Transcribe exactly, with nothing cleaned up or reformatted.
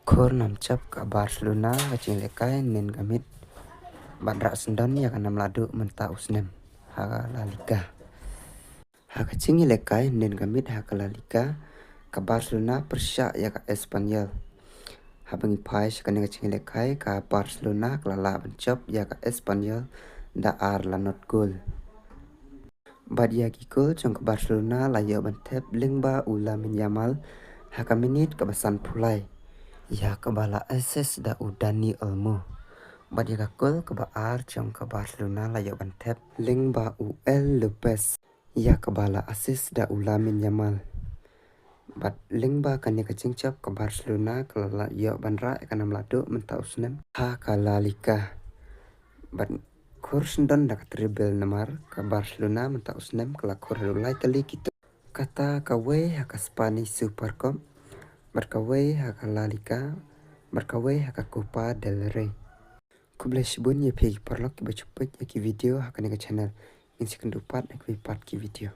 Khur nam chap ka Barcelona ha ka jingïalehkai hynnin ka miet bad rah syndon ïa ka nam la duh mynta u snem ha ka La Liga. Ha ka jingïalehkai hynnin ka miet ha ka La Liga, ka Barcelona pyrshah ïa ka Espanyol. Haba ngi phai sha kane ka jingïalehkai, ka Barcelona ka la lah ban jop ïa ka Espanyol da ar la nod gol. Bad ïa ki gol jong ka Barcelona la ïoh ban thep lyngba u Lamine Yamal ha ka minit kaba sanphew lai. Ïa kaba la assist da u Dani Olmo. Bad ïa ka gol kaba ar jong ka Barcelona la ïoh ban thep lyngba u Pau Lopez. Ïa kaba la assist da u Lamine Yamal. Bad lyngba kane ka jingjop ka Barcelona ka la ïoh ban rah ïa ka nam la duh mynta u snem ha ka La Liga. Bad khur syndon da ka treble namar ka Barcelona mynta u snem ka la khur haduh lai tylli ki tuh. Kata kawei ha ka Spanish Super Cup, bad kawei ha ka La Liga, bad kawei ha ka Copa del Rey. Khublei shibun ïa phi ki paralok kiba ju peit ïa ki video ha kane ka channel. Ngin sa ïakynduh pat ha kiwei pat ki video.